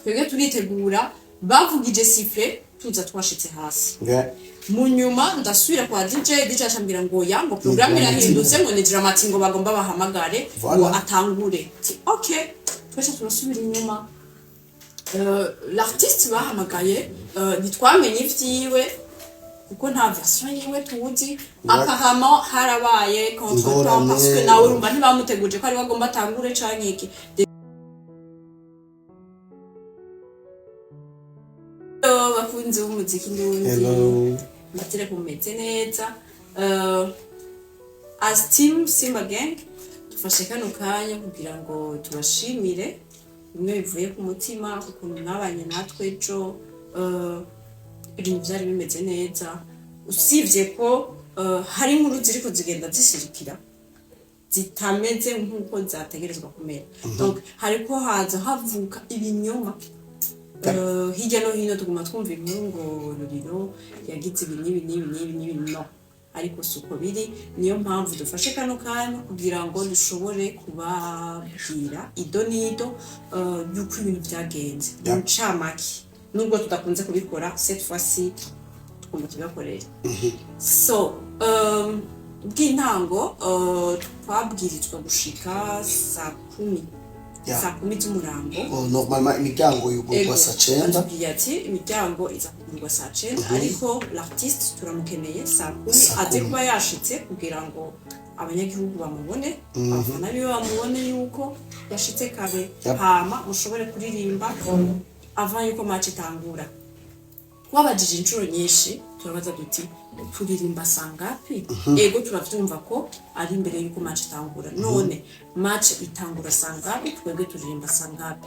Twebwe turitegura, bavugije sifflet tuza twashitse hasi. Mu nyuma ndasubira kwa DJ, DJ acambwira ngo ya, ngo programme Dramatic. irahindutse, ngo ni Drama-T, ngo bagomba bahamagare ngo atangure. Ati, ok, twese turasubira inyuma. L'artiste bahamagaye, ntitwamenye ivyiwe kuko nta version yiwe tuzi. Apparemment harabaye contretemps Ingorane. parce que nawe urumva ntibamuteguje ko ari we agomba atangure canke iki. Hello, bakunzi b'umuziki ndundi. Hello. Ndizere ko mumeze neza. As team Simba Gang dufashe kano kanya kugira ngo tubashimire bimwe bivuye ku mutima ukuntu mwabanye natwe ejo. Ibintu byari bimeze neza, usibye ko hari inkuru ziriko zigenda zishirikira zitameze nk'uko zategerezwa kumera. Donc hariko haza havuka ibinyoma hirya no hino, tuguma twumva inkuru ngo Ruriro yagize ibi n'ibi n'ibi n'ibi n'ibi. No, ariko si uko biri. Niyo mpamvu dufashe kano kanya kugira ngo dushobore kubabwira ido n'ido y'uko ibintu byagenze mu ncamake, nubwo tudakunze kubikora. Cette fois-ci tugomba tubibakorere. So bw'intango, twabwirizwa gushika saa 10, 10 z'umurango. Oh, normalement imiryango yugurwa saa 9. Batubwiye ati imiryango iza kugurwa saa 9, ariko l'artiste turamukeneye saa 10, Saa aze 10. kuba yashitse kugira ngo abanyagihugu bamubone, abafana biwe bamubone yuko yashitse kare, hama mushobore kuririmba avant yuko match itangura. Twabajije inshuro nyinshi, turabaza duti: "Turirimba sangapi?" Ego, turavyumva ko ari imbere yuko match itangura. None match itangura sangapi? Twebwe turirimba sangapi?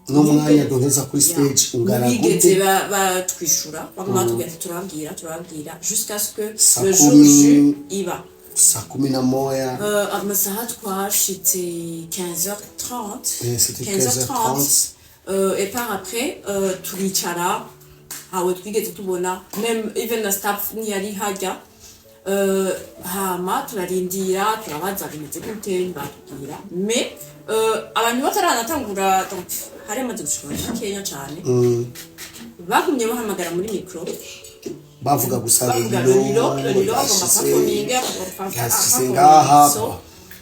N'umwanya duheza kuri stage ungana Ntibigeze gute? batwishura, baguma batubwira ati: "Turababwira, turababwira," jusqu'à ce que Saa le jour 10. J iba. 11:30. Amasaha twashitse 15h30. C'était 15h30. Et par après, turicara, ntawe twigeze tubona, même even na staff ntiyari hajya. Hama turarindira, turabaza bimeze gute, ntibatubwira. Mais abantu bataranatangura, donc hari hamaze gushika abantu bakeya cane, bagumye bahamagara muri micro. Bavuga gusa Bavuga Lolilo. Lolilo, Lolilo agomba Yashitse, performinga, agomba yashitse performinga. ngaha. So,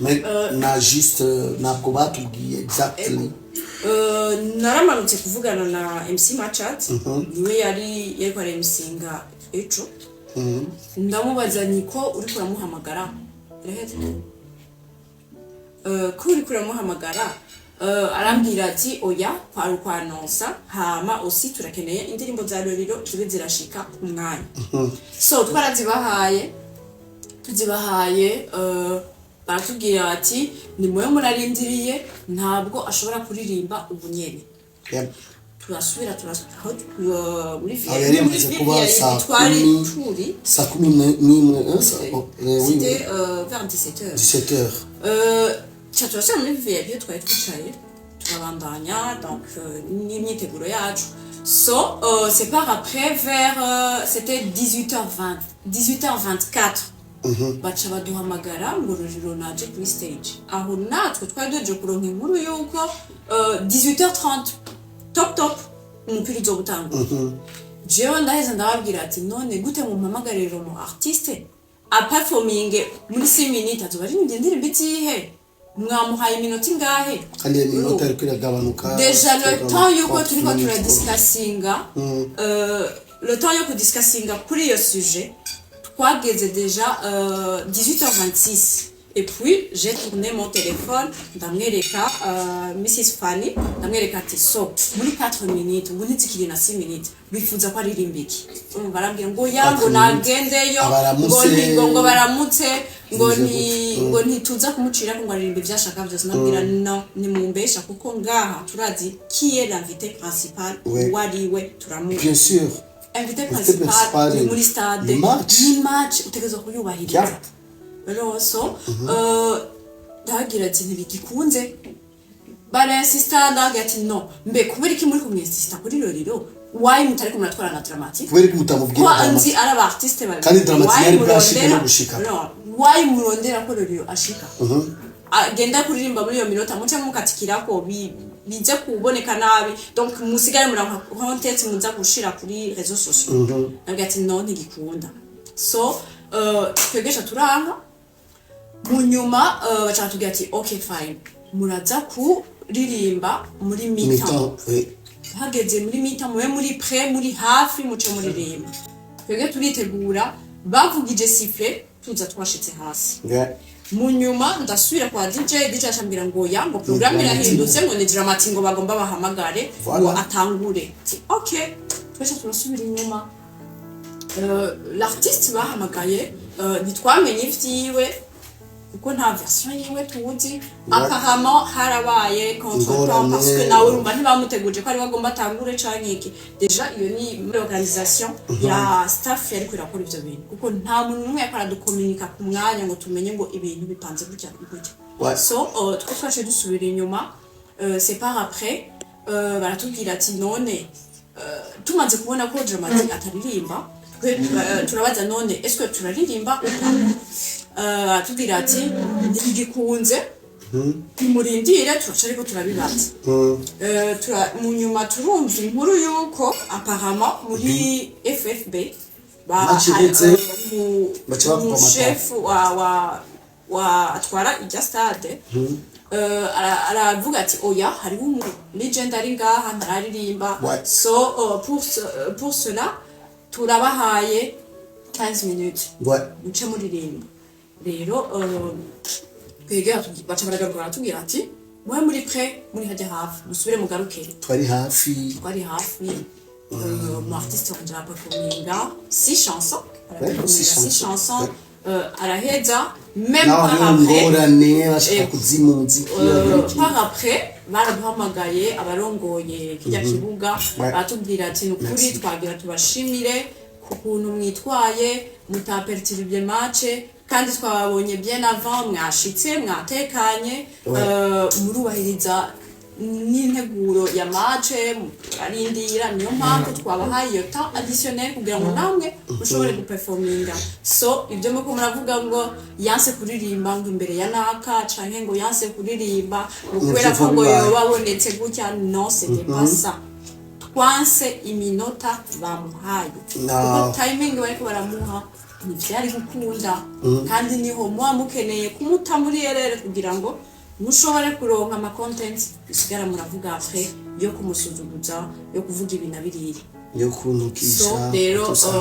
Mais na juste ntabwo batubwiye exactly. Naramanutse kuvugana na MC Machat, niwe yari yariko araMCinga ejo. Ndamubaza niko uriko uramuhamagara iraheze, ko uriko uramuhamagara? Arambwira ati: "Oya, kwari ukwanonsa, hama aussi turakeneye indirimbo za Lolilo zibe zirashika ku mwanya." So twarazibahaye, tuzibahaye, baratubwira ati: "Ni mwe murarindiriye, ntabwo ashobora kuririmba ubu nyene." Turasubira aho muri Aho yari yamaze kuba VIP saa twari 10. Turi 11:30, oh, oui, c'était oui. Vers 17h. 17 heures. Ca turasubira muri VIP twari twicaye, turabandanya donc n'imyiteguro yacu. So c'est par après, vers c'était 18h20, 18h24, baca baduhamagara ngo Ruriro naje kuri stage. Aho natwe twari duhejeje kuronka inkuru yuko 18h30 top top umupira uzoba utangura. Jewe ndaheza ndababwira ati: "None gute mumpamagarira umu artiste aperforminge muri 6 minutes? Azoba aririmbye indirimbo izihe? Mwamuhaye iminota ingahe?" Kandi iyo minota ariko iragabanuka. Déjà le temps yuko 30 turiko minutes. turadiscussinga, le temps yo kudiscussinga kuri iyo sujet, twageze déjà 18h26. Et puis j'ai tourné mon téléphone, ndamwereka Mrs Fanny, ndamwereka ati: "So muri 4 minutes, ubu ntizikiri na 6 minutes, bifuza ko aririmba iki?" Urumva arambwira ngo ya, ngo 4 minutes. nagendeyo ngo Abaramutse. Ngo baramutse, ngo Bivuze nti gute? ngo ntituza kumucira ko ngo aririmba ibyo ashaka byose. Ndabwira: "No, nimumbesha, kuko ngaha turazi qui est l'invité principal." Uwo ari we turamuzi. Bien sûr. Invité Invité principal principal ni muri stade. Ni match. Ni match, utegerezwa kuyubahiriza. Rero so ndagira ati: "Ntibigikunze." Baransista, ndagira ati: "No, mbe kubera iki muri kumwinsista kuri Lolilo? Why mutari kumuratwara na Drama-T?" Kubera ko mutamubwira Ko Drama-T. nzi ari aba artiste babiri. Kandi Drama-T Why yari bwashike murondera- no gushika. No, why murondera ko Lolilo ashika agenda kuririmba muri iyo minota, muce mukatikirako bize kuboneka nabi, donc musigare muranka content muza gushira kuri réseaux sociaux. Nabwira ati no, ntigikunda. So twegesha turanka. Mu nyuma baca batubwira ati ok, fine, muraza kuririmba muri mi-temps. Mi-temps, oui. Hageze muri mi-temps, mube muri prêt, muri hafi, muce muririmba. Twebwe turitegura, bavugije sifflet tuza twashitse hasi. Mu nyuma ndasubira kwa DJ, DJ acambwira ngo ya, ngo programme Drama T. irahindutse, ngo ni Drama T ngo bagomba bahamagare Voilà. ngo atangure. Ati ok, twese turasubira inyuma. L'artiste bahamagaye, ntitwamenye ivyiwe kuko nta version yiwe tuzi. Apparemment harabaye contretemps Ingorane. parce que nawe urumva ntibamuteguje ko ariwe agomba atangure canke iki. Déjà iyo ni muri organisation ya staff yariko irakora ivyo bintu, kuko nta muntu n'umwe yariko aradukominika ku mwanya ngo tumenye ngo ibintu bipanze gutya gutya. So twe twaciye dusubira inyuma. C'est par après baratubwira ati none tumaze kubona ko Drama T ataririmba, twe turabaza none est-ce que turaririmba ou pas? Baratubwira ati ntigikunze, nimurindire, turaca ariko turabibaza. Mu nyuma turumva inkuru yuko apparemment muri FFB Baciriritse, baca bakupa amata. Umushefu wa atwara irya stade aravuga ati oya, hariho umu legend ari ngaha ntararirimba. So pour cela turabahaye 15 minutes muce muririmba. Rero twegera baca baragaruka baratubwira ati mube muri prêt, muri hajya hafi, musubire mugaruke. Twari hafi. Twari hafi. Mu artiste wanje araperforminga six chansons. Ouais, six six chansons. chansons. Araheza même naho par hariho après ingorane bashaka kuzima umuziki. Par après baraduhamagaye abarongoye kirya kibuga, baratubwira ati ni ukuri Merci. twagira tubashimire ku kuntu mwitwaye, mutaperturibye match, kandi twababonye bien avant, mwashitse mwatekanye, murubahiriza n'integuro ya match, arindira. Niyo mpamvu twabahaye iyo temps additionnel kugira ngo namwe mushobore guperforminga. So ibyo muko muravuga ngo yanse kuririmba ngo imbere ya naka, canke ngo yanse kuririmba ngo kubera ko ngo bibaye. yoba abonetse gutya, non, c'était pas ça. Twanse iminota bamuhaye No. kuko timing bariko baramuha ntivyari gukunda, kandi niho muba mukeneye kumuta muri erere kugira ngo mushobore kuronka ama content musigara muravuga après yo kumusuzuguza, yo kuvuga ibi na biriya. Yo kuntukisha. So rero tout ça.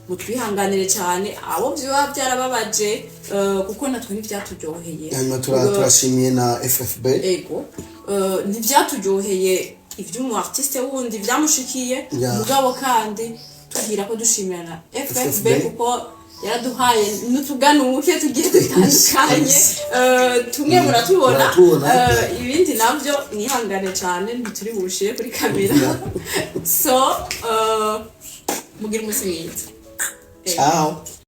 Mutwihanganire cyane abo vyoba byarababaje, kuko natwe ntivyaturyoheye. Hanyuma turashimiye na FFB. Ego, ntivyaturyoheye ivy'umu artiste wundi vyamushikiye. Mugabo kandi tubwira ko dushimira na FFB FFB. kuko yaraduhaye n'utuganuke tugiye dutandukanye. Tumwe muratubona. Muratubona. Ibindi navyo mwihangane cyane, ntituri bushire kuri kamera. So mugire umunsi mwiza. Ciao.